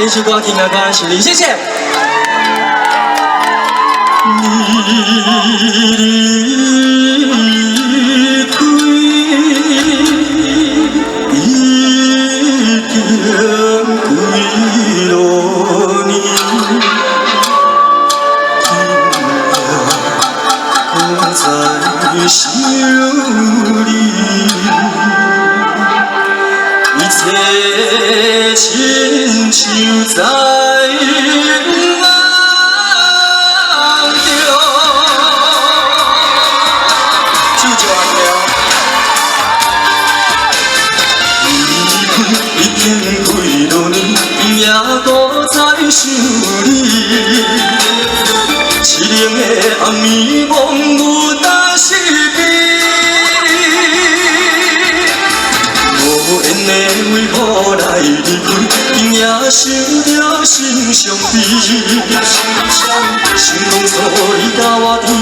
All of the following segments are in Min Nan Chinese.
一首歌，今夜歌是你，謝謝。你離開已經幾落年，今夜閣再想你，一切親像在夢中。手招來了。離開已經幾落年，今夜閣再想你。淒冷的暗暝，梦有担失悲。無緣的為何來離開？今夜想著心傷悲。想當初你佮我甜蜜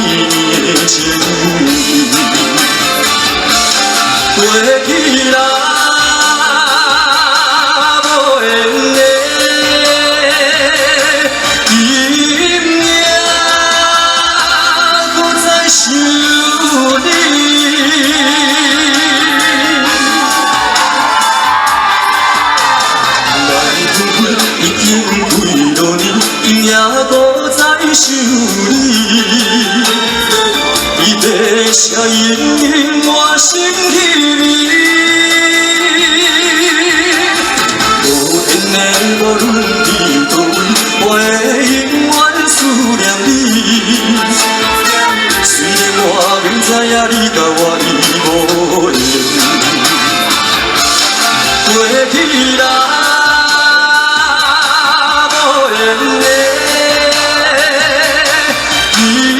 的情意，過去啦，無緣的，今夜閣再想你。來分已經幾落年，今夜閣再想你。伊的聲音滿心稀微。無緣的，無論佇佗位，我會永遠思念你。雖然我明知影你佮我已無緣，過去啦，無緣的，今夜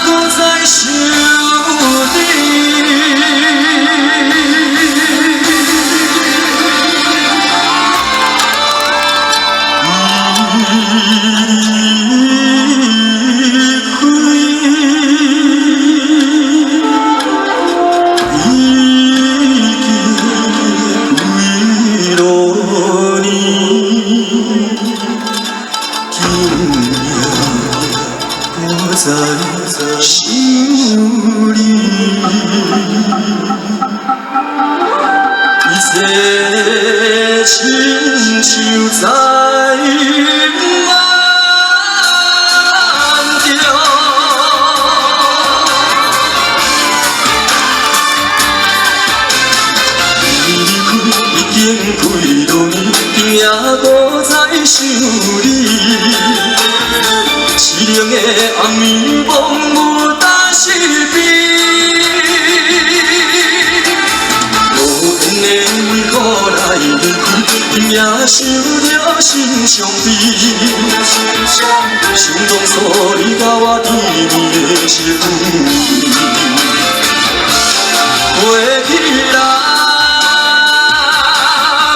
閣再想你。離開已經幾落年，今夜閣再想你。一切親像在夢中。你離開已經幾落年，今夜閣再想你。淒冷的暗暝，梦有担失悲。無緣的為何來離開？今夜想著心傷悲。想當初你佮我甜蜜的情意，過去啦，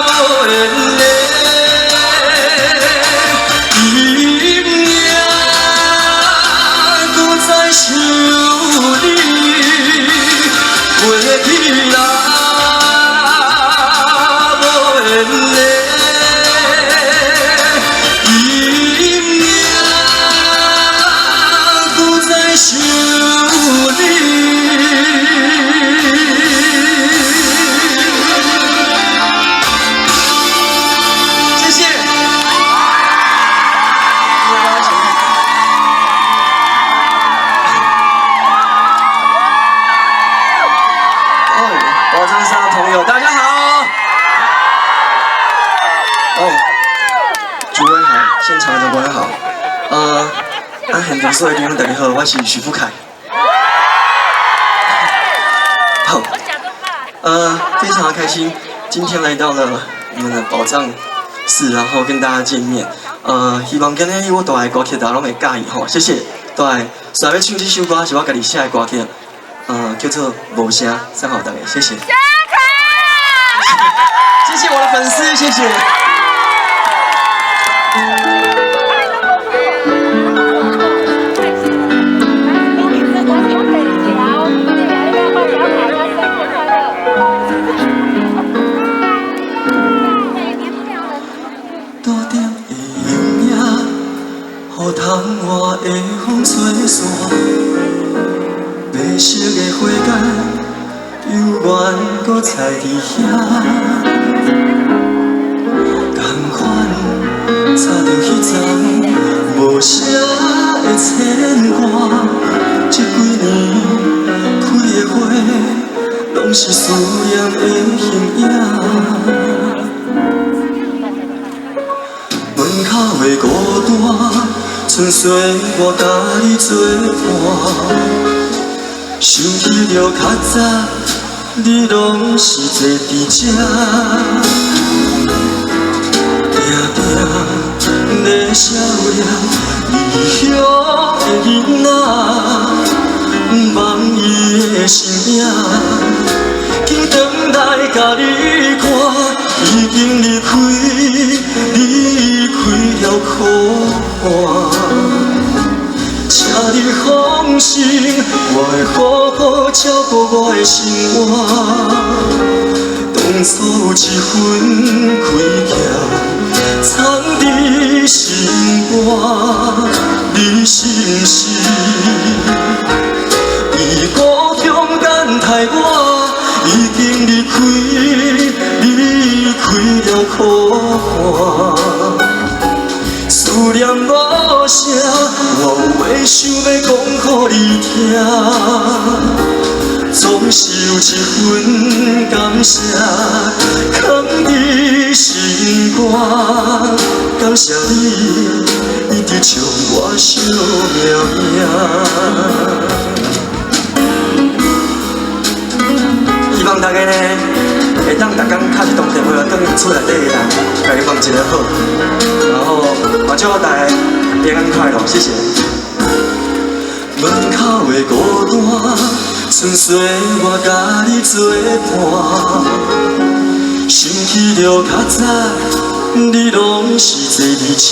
無緣的，今夜閣再想你。過去啦，無緣的，今夜閣再想你。謝謝。哦，寶藏山的朋友，大家好。哦，主委好，現場的長官好。現場所有觀眾大家好，我是許富凱。好，非常的開心，今天來到了我們的寶藏寺，然後跟大家見面。希望今日我帶來的歌曲大家攏會佮意吼，謝謝。帶來煞欲唱這首歌是我家己寫的歌曲，叫做《無聲》，送予大家，謝謝。謝謝我的粉絲，謝謝。 Thank 猶原閣在佇遐，仝款插著彼層無聲的牽掛。這幾年開的花，攏是思念的形影。門口的孤單，賰歲我佮你作伴。想起著較早，你攏是坐佇這，定定咧想念異鄉的囡仔，望伊的身影，緊轉來共你看，已經離開，離開了苦岸。請你放心，我會好好照顧我的生活。當初有一份虧欠，藏佇心肝，你是毋是佇故鄉等待我？已經離開，離開了苦岸。思念無聲，我有話想欲講予你聽，總是有一份感謝，囥佇心肝。感謝你一直將我惜命命。希望大家呢，會當逐工敲一通電話轉去厝內底的人，共伊問一个好，然後嘛祝大家平安快樂，謝謝。門口的孤單，賰歲我佮你作伴，想起著較早，你攏是坐佇這，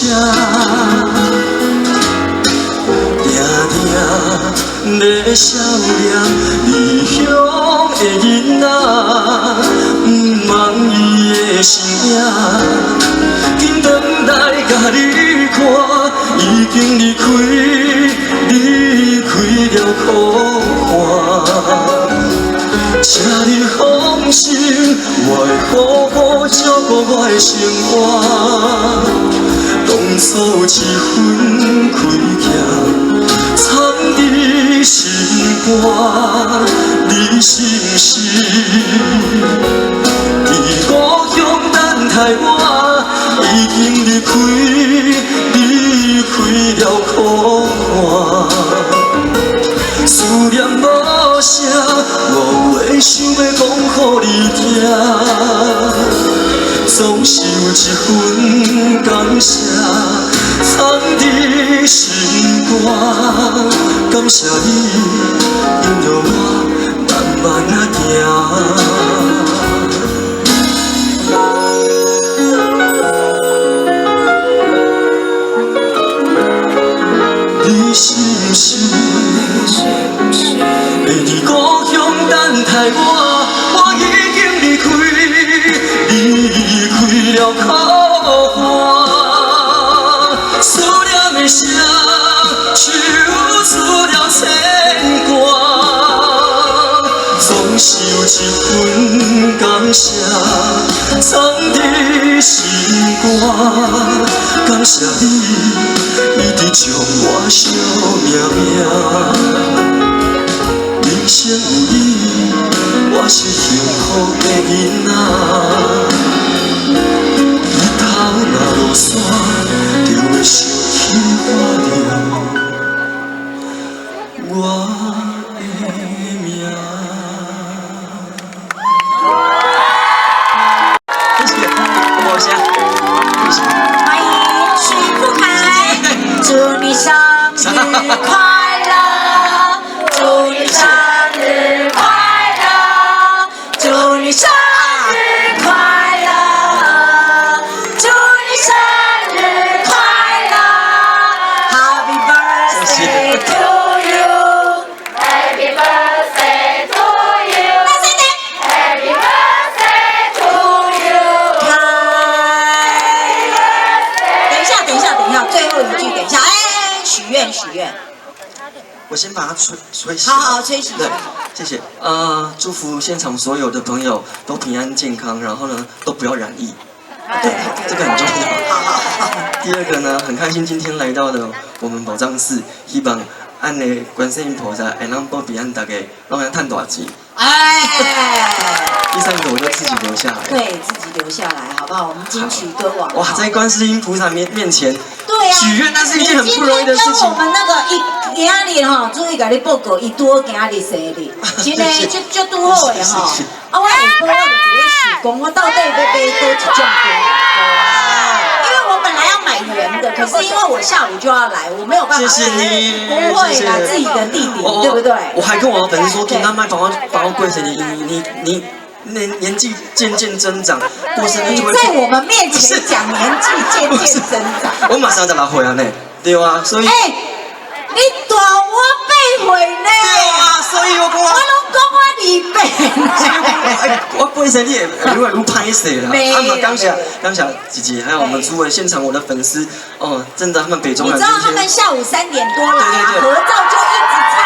定定咧想念異鄉的囡仔，望伊的身影，緊轉來共你看，已經離開，離開了苦岸。請你放心，我會好好照顧我的生活。當初有一份虧欠，藏佇心肝，你是毋是佇故鄉等待我？已經離開，離開了苦岸。思念無聲，我有話想欲講予你聽，總是有一份感謝，藏佇心肝。感謝你引導我慢慢仔行。你是毋是會佇故鄉等待我？我已經離開，離開了苦岸。思念的聲，唱出了牽掛。總是有一份感謝，藏佇心肝。感謝你一直將我惜命命。人生有你，我是幸福的囡仔。日頭若落山，就會想起我著我的名。謝謝，多謝，謝謝。歡迎許富凱，祝你生日快樂，祝你生日快樂，祝你生日快樂，祝你生日快樂，Happy birthday to you。 Happy birthday to you. 大聲點。 Happy birthday to you. 開。等一下，等一下，等一下，最後一句，等一下，哎，許願，許願。我先把它吹吹熄。好好吹熄。對，謝謝。祝福現場所有的朋友都平安健康，然後呢，都不要染疫。對，這個很重要。好好好。第二個呢，很開心今天來到了我們寶藏寺，希望咱的觀世音菩薩會當保庇咱大家，攏會當賺大錢。哎，第三個我就自己留下來。對，自己留下來，好不好？我們金曲歌王。哇，在觀世音菩薩面前對啊，許願，那是一件很不容易的事情。今天跟我們那個伊今仔日吼，注意共你報告，伊拄好今仔日生日，真的足足拄好的吼。啊，我下晡我就佇咧想講，我到底欲買佗一種歌？因為我本來要買圓的，可是因為我下午就要來，我沒有辦法。謝謝你。不會啦，自己的弟弟，對不對？我還跟我的粉絲說，聽他賣幫我幫我過生日，你年紀漸漸增長，過生日就會。你在我們面前講年紀漸漸增長。我馬上就來回啊呢，對啊，所以。欸，你大我8歲呢。對啊，所以我講我。我攏講我28。我過生日會愈來愈歹勢啦。啊嘛，感謝感謝姐姐，還有我們諸位現場我的粉絲，哦，真的，他們北中南。你知道他們下午3點多來啊，合照就一直唱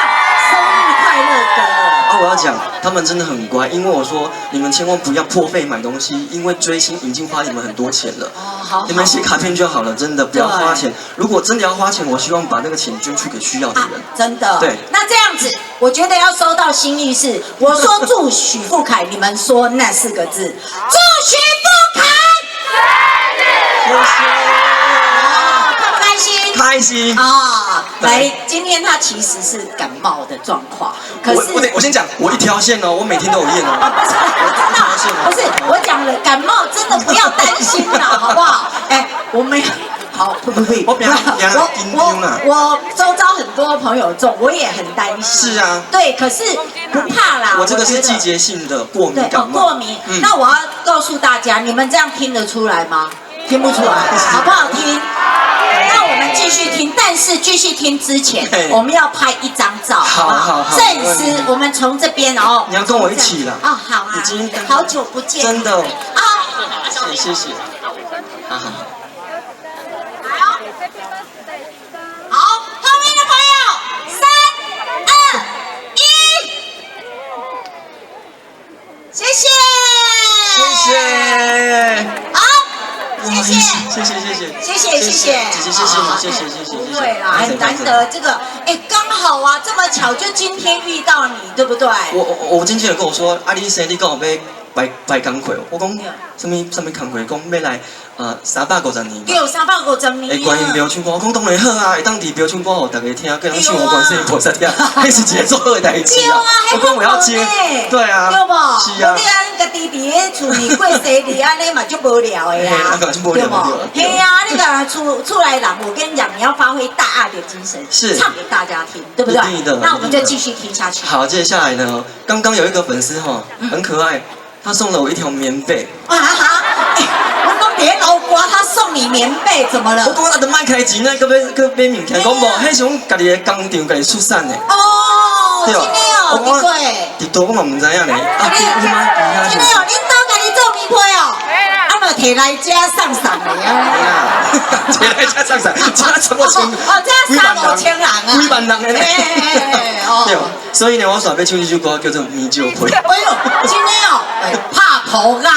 生日快樂歌。啊，我要講，他們真的很乖，因為我說你們千萬不要破費買東西，因為追星已經花你們很多錢了。哦，好。你們寫卡片就好了，真的不要花錢。如果真的要花錢，我希望把那個錢捐出給需要的人。真的。對。那這樣子，我覺得要收到心意是，我說祝許富凱，你們說那四個字，祝許富凱生日快樂。開不開心？開心啊！來，今天他其實是感冒的狀況，可是我先講，我一條線哦，我每天都有驗哦。不是，我知道，不是我講了，感冒真的不要擔心啦，好不好？哎，我們好，不不不，我我周遭很多朋友中，我也很擔心。是啊，對，可是不怕啦。我這個是季節性的過敏感冒。過敏。那我要告訴大家，你們這樣聽得出來嗎？聽不出來，好不好聽？那我們繼續聽，但是繼續聽之前，我們要拍一張照，好不好？攝影師，我們從這邊哦，你要跟我一起啦。哦，好啊，好久不見，真的啊，謝謝謝，好好。好，後面的朋友，3、2、1，謝謝，謝謝，好。謝謝，謝謝謝謝，謝謝謝謝，姐姐謝謝你，謝謝謝謝。不會啦，很難得這個，哎，剛好啊，這麼巧就今天遇到你，對不對？我經紀人跟我說，啊，你生日剛好欲擺擺工課，我講啥物啥物工課，講欲來350年。對，350年。欸，觀音廟唱歌，我講當然好啊，會當佇廟唱歌，予大家聽，閣通唱予觀世音菩薩聽，彼是一個足好的代誌啊。我講我要接，對啊，對無？是啊。你按家己佇咧厝裡過生日，按呢嘛足無聊的啊，對無？嘿啊，你個厝內人，我跟你講，你要發揮大愛的精神，是唱給大家聽，對不對？那我們就繼續聽下去。好，接下來呢？剛剛有一個粉絲哈，很可愛。他送了我一條棉被。啊哈！我講佇樓歌，他送你棉被，怎麼了？我講啊，都莫開錢呢，閣欲閣買物件，講無，彼是阮家己的工廠家己出產的。哦，真的哦，對。佇佗我嘛毋知影呢。啊，真的哦，恁兜家己做棉被哦？啊，嘛提來遮送送的啊。提來遮送送，遮差不多千，哦，這三五千人啊，幾萬人的呢。對，所以呢，我煞欲唱這首歌叫做《棉石被》。哎呦，真的哦，拍噗仔！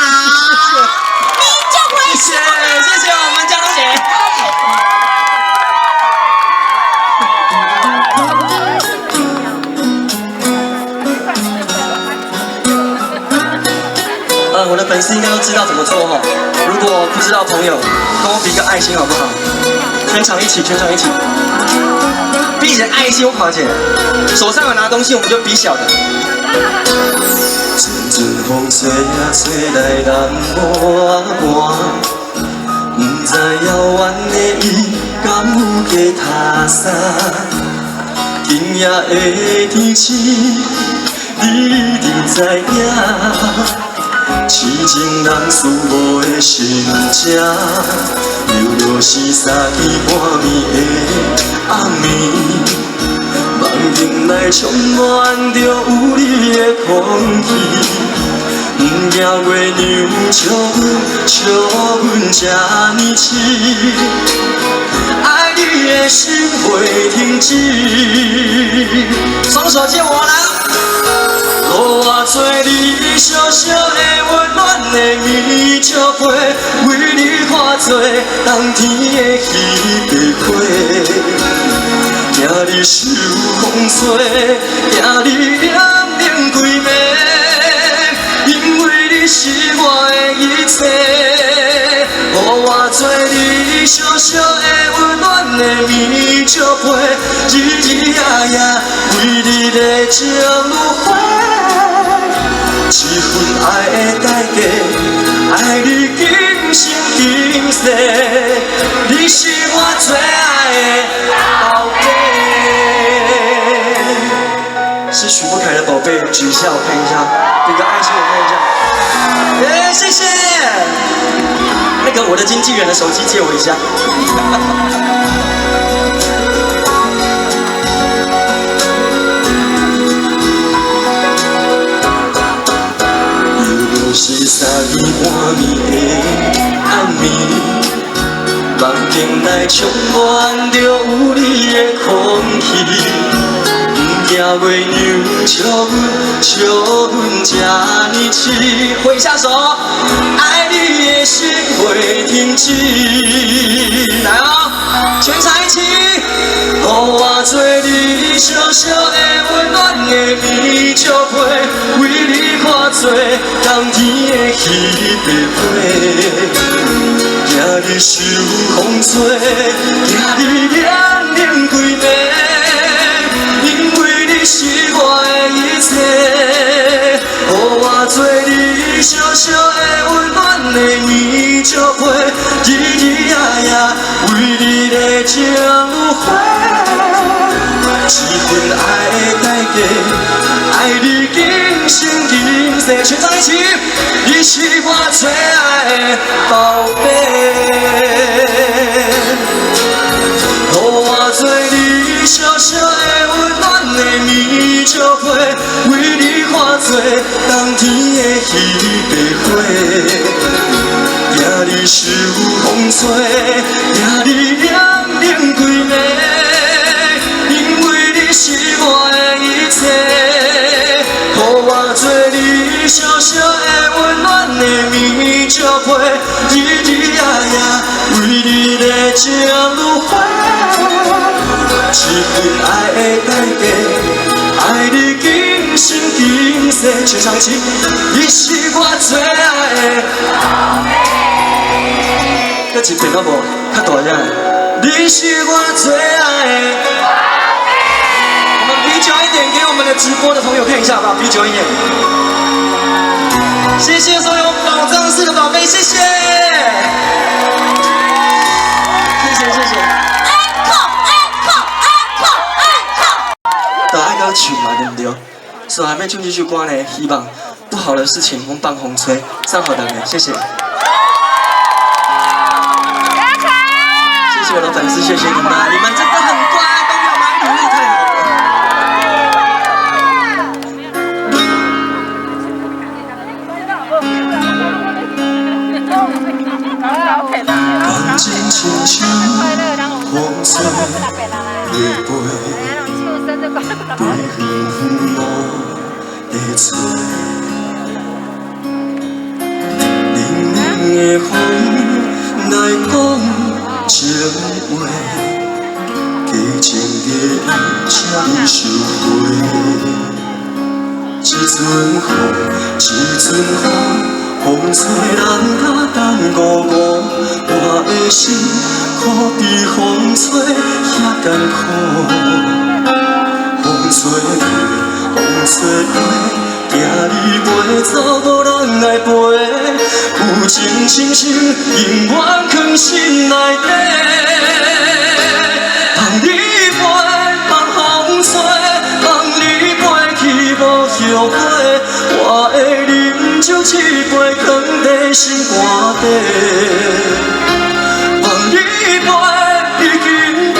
棉石被，謝謝謝謝我們江東姐。我的粉絲應該都知道怎麼做哦。如果不知道朋友，跟我比個愛心好不好？全場一起，全場一起，比起愛心，我跑姐，手上有拿東西，我們就比小的。陣陣風吹啊吹來人無伴，不知遙遠的伊敢有加塔衫。今夜的天色，你一定知影。痴情人思慕的心情，犹若是三更半暝的暗暝，梦境内充满着有你的空氣。不驚月娘笑阮，笑阮這呢痴，愛你的心袂停止。雙手借我來。予我做你小小的溫暖的棉石被，為你化做冬天的彼白花。驚你受風吹，驚你涼冷規暝，因為你是我的一切。予我做你小小的溫暖的棉石被，日日夜夜為你熱情如火。這份愛的代價，愛你今生今世，你是我最愛的寶貝。是許富凱的寶貝，舉一下我看一下，給個愛心我看一下。耶，謝謝。那個我的經紀人的手機借我一下。又是三更半暝的暗暝，房間內充滿著有你的空氣，毋驚月娘笑阮笑阮這呢癡。揮一下手，愛你的心袂停止。來哦，全場一起。予我做你小小的溫暖的棉石被，為你化做冬天的彼白花。驚你受風吹，驚你涼冷規暝，因為你是我的一切。予我做你小小的溫暖的棉石被，日日夜夜為你熱情如火。這份愛的代價，愛你今生今世，全場一起，你是我最愛的寶貝。予我做你小小的溫暖的棉石被，為你化做冬天的彼白花。驚你受風吹，驚你涼冷規暝，因為你是我的一切。予我做你小小的溫暖的棉石被，日日夜夜為你熱情如火。這份愛的代價，愛你今生今世，全場一起，你是我最愛的寶貝。閣一遍好無？較大聲。你是我最愛的寶貝。我們比久一點，給我們的直播的朋友看一下，好不好？比久一點。謝謝所有寶藏室的寶貝，謝謝，謝謝謝謝。都愛閣唱嘛，對毋對？所以還欲唱這首歌呢，希望不好的事情攏放風吹，送予大家，謝謝。謝謝我的粉絲，謝謝你們，你們真的很乖，都沒有買禮物，太好了。感情親像風吹日飛，飛遠遠無地找。冷冷的風來講情話，假情假意這呢受過。一陣風，一陣風，風吹人甲等孤孤，我的心苦比風吹遐艱苦。風吹過，風吹過，驚你飛走無人來陪。有情深深，永遠藏心內底。放你飛，放風吹，放你飛去無後悔。我會啉酒一杯，藏在心肝底。放你飛，已經飛，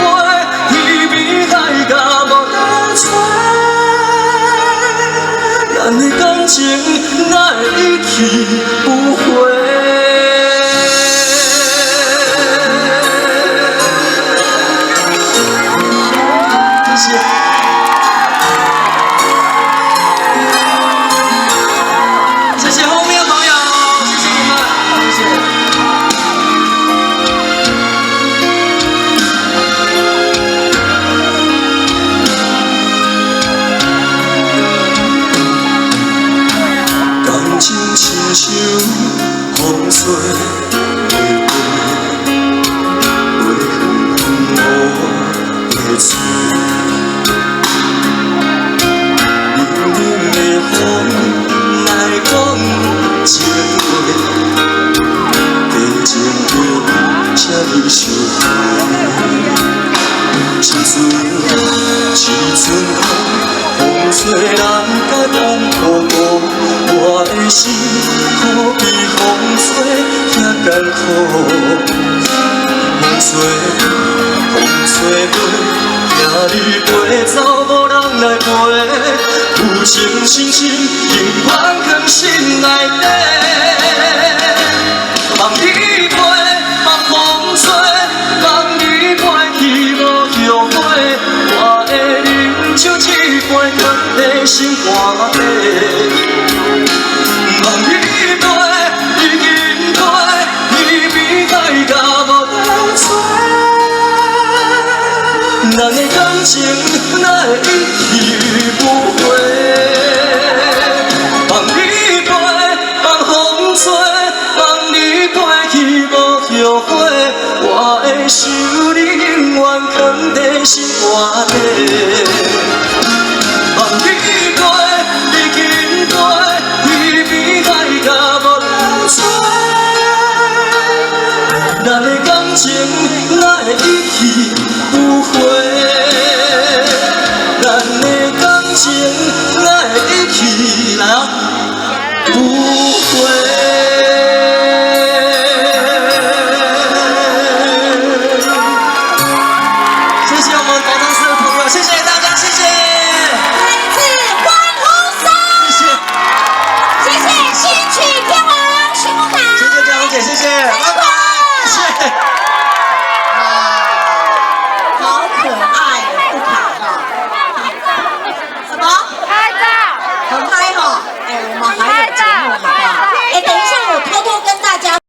天邊海角無得找。咱的感情哪會一去不回？謝謝。親像風吹的飛，飛遠遠無會找。冷冷的風來講情話，低情話，請你收回。一陣一陣風，風吹人甲講孤孤，我的心好比風吹遐艱苦。風吹，風吹飛，遐尼飛走無人來陪，有情深深永遠藏心內底。放你飛，放風吹，放你飛去無後悔。我會啉酒一杯，囥佇心肝底。放你飛，你緊飛，天邊海角無得找。咱的感情哪會一去不回？放你飛，放風吹，放你飛去無後悔。我會想你永遠囥佇心肝底。放你飛，你緊飛，天邊海角無得找。咱的感情哪會一去不回？咱的感情哪會一去來啊不回？